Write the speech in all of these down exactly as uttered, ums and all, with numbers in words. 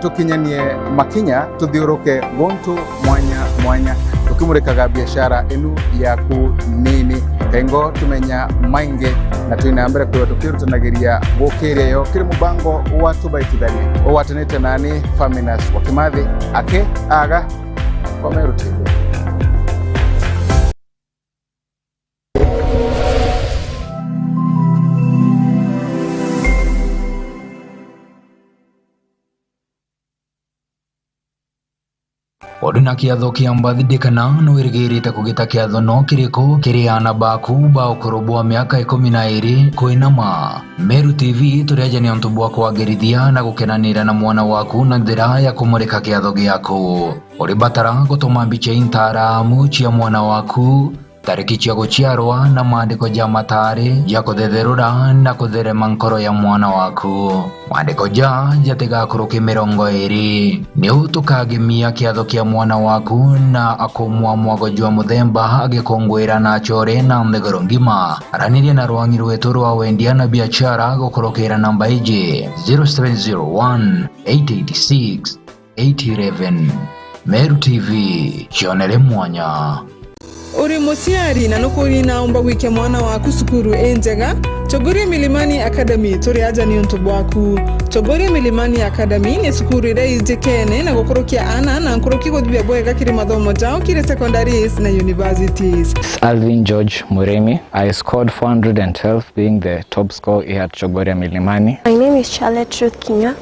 Tukinyanie makinya, tuthiuruke guntu mwanya mwanya, tukimurikaga biashara inu yaku nini. Kaingo tumenya maingi, na twina mbere kwithirwa tukirutanagiria gukiria yo kiri mubango wa Tubaitithanie. Ugwatanite nani, Faminas wa Kimathi, aki aga kwa Meru T V. Uri na kiatho kia birthday kana ni wirigirite kugita kiatho no kiriku kiri aana baku ba ukuru bwa miaka ikumi na iiri kwinama? Meru T V turi aja ni untu bwa kwagirithia na gukenanira na mwana waku na njira ya kumurika kiatho giaku. Uri batara gutuma mbicha intaramu cia mwana waku, tariki cia guciarwa na maandiko ja mataari ja kuthetherura na kutherema nkoro ya mwana waku. Maandiko ja jatigakuruke mirongo iiri. Niu tukagemia kiatho kia mwana waku na akumwa mwago jwa muthemba agikunguira na achore na nthiguru ngima. Araniria na rwangi rwetu rwa wendia na biachara gukurukira namba iji, zero seven zero one, eight eight six, eight eleven. Meru T V, cionere mwanya. Uri muciari na nukuri naumba gwikia mwana waku cukuru injega? Chogoria Milimani Academy turi aja ni untu bwaku. Chogoria Milimani Academy ni cukuru iria injikene na gukurukia aana na nkuruki guthithia bwega kiri mathomo jao kiri secondaries na universities. Alvin George Murimi. I scored four hundred and twelve, being the top score here at Chogoria Milimani. My name is Charlotte Ruth Kinya.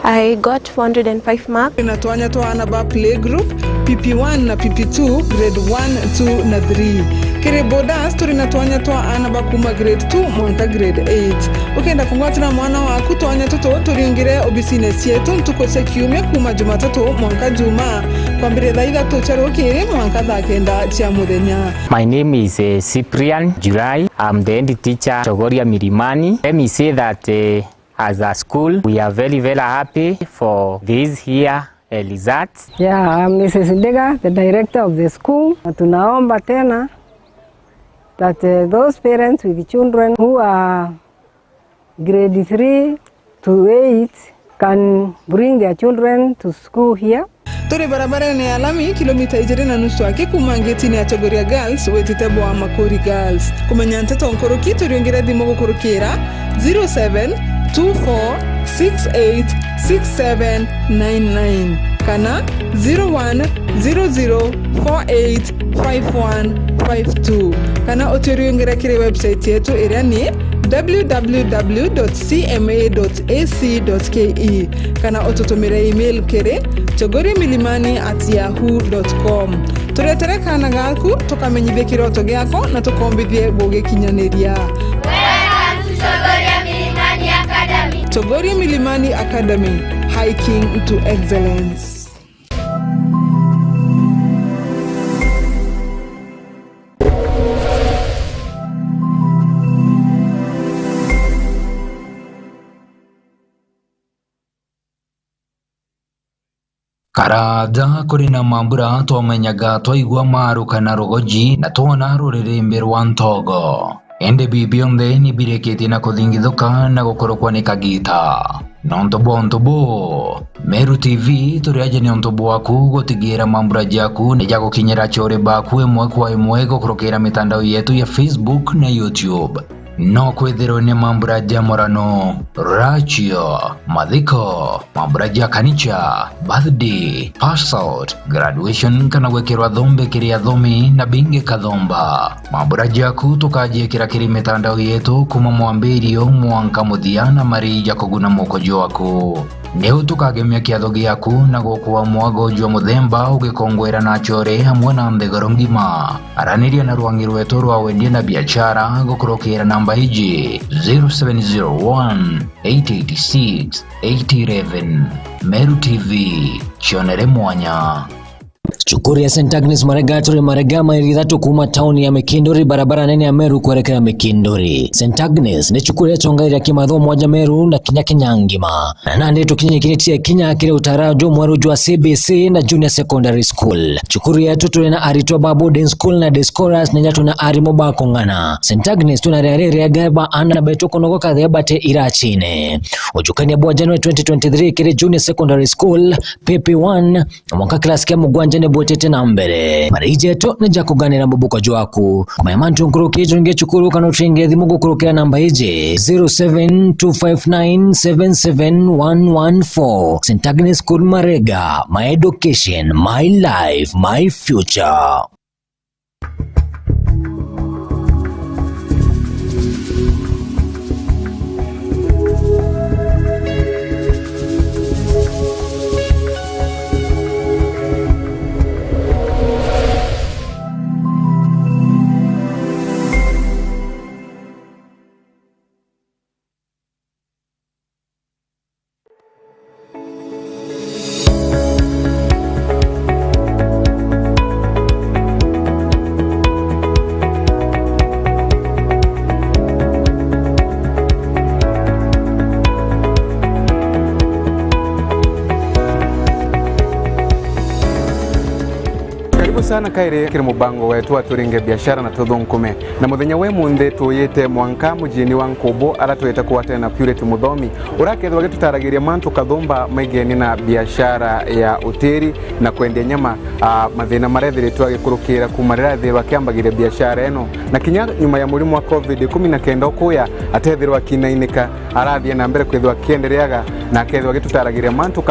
I got four hundred and five marks. Turi na twanya twa aana ba playgroup, P P one na P P two, grade one, two na three. Kiri boarders, turi na twanya twa aana ba kuma grade two mwanka grade eight. Ukenda kungwatira mwana waku twanya tutu, turiungire obisine cietu ntuku cia kiumia kuma Jumatatu mwanka Juma, kwambiria thaa ithatu cia rukiri mwanka thaa kenda cia muthenya. My name is, eh, Cyprian July. I'm the head teacher, Chogoria Milimani. Let me say that, eh, as a school, we are very, very happy for this year, eh, results. Yeah, I'm Missus Ndiga, the director of the school. Na tunaomba tena that, eh, those parents with children who are grade three to eight can bring their children to school here. Turi barabarene ya lami, kilomita ijiri na nusu aki kuma ngetini ya Chogoria Girls witite bwa Makuri Girls. Kumenya nteto nkuruki, turiungire thimu gukurukira zero seven two four six eight six seven nine nine kana zero one zero zero four eight five one five two, kana uturiungire kiri website yetu iria ni w w w dot c m a dot a c dot k e, kana ututumire email kiri chogoria milimani at yahoo dot com. Turetere kaana gaku, tukamenyithie kiroto giako na tukombithie gugikinyaniria. Welcome to Chogoria Milimani Academy. Chogoria Milimani Academy, hiking to excellence. Karaaja kuri na mambura twamenyaga twaigua maaru kana rugoji na twona ruririmbi rwa ntogo. Indi bi bionthe ni birikitie na kuthingithuka na gukurukwa ni kagiita. Nontu bwa untu buu, Meru T V turi aja ni untu bwaku gutigiira mambura jaku ni jagukinyira achore baku imwe kwa imwe gukurukira mitandao yetu ya Facebook na YouTube. No kwithirwe ni mambura ja murano, rachio, mathiko, mambura ja kanicha, birthday, pass out, graduation kana gwikirwa thombe kiri athomi na bingi kathomba. Mambura jaku tukajiikira kiri mitandao yetu kuma mwambirio mwanka muthia na mari ja kuguna moko jwaku. Niu tukagemia kiatho giaku na gukua mwago jwa muthemba ugikongwera na achore amwe na nthiguru ngima. Araniria na rwangi rwetu rwa wendia na biachara gukurukira namba iji, zero seven zero one, eight eight six, eight eleven. Meru T V, cionere mwanya. Cukuru ya Saint Agnes Marega turi Marega, mairi ithatu kuuma tauni ya Mikinduri, barabara nene ya Meru kwerekera Mikinduri. Saint Agnes ni cukuru yacongairia kimathomo aja Meru na kinya Kenya ngima. Na nandi tukinyikiritie kinya kiri utara jumweru jwa C B C na Junior Secondary School. Cukuru yetu turi na aritwa ba boarding school na day scholars, na inya tuna arimu ba kung'ana. Saint Agnes tuna riari riega ba ana betu kunogoka thea bate irachine. Ujukania bwa January twenty twenty-three kiri Junior Secondary School, P P one, mwanka class kia mugwanja ni bwitite na mbere. Mariji jetu ni ja kuganira mubuko jwaku. Kumenya mantu nkuruki, turinge cukuru kana uturinge thimu gukurukira namba iji, zero seven two five nine seven seven one one four. Saint Agnes School Marega, my education, my life, my future. Karibu sana kairi kiri mubango wetu wa Turinge Biashara na Tuthunkume. Na muthenya wa imunthi tuyite mwanka mujiini wa Nkubu, ara twite kugwatana na Purity Muthomi, uria akethirwa agitutaragiria mantu kathumba maigeni na biashara ya utiri na kwendia nyama, a, mathina maria ethiritwe agikurukira kuuma riria ethirwa akiambagiria biashara ino, na kinya nyuma ya murimu wa covid ikumi na kenda ukuya atethirwa akinainika, arathie na mbere kwithirwa akiendereaga na akethirwa agitutaragiria mantu kathumba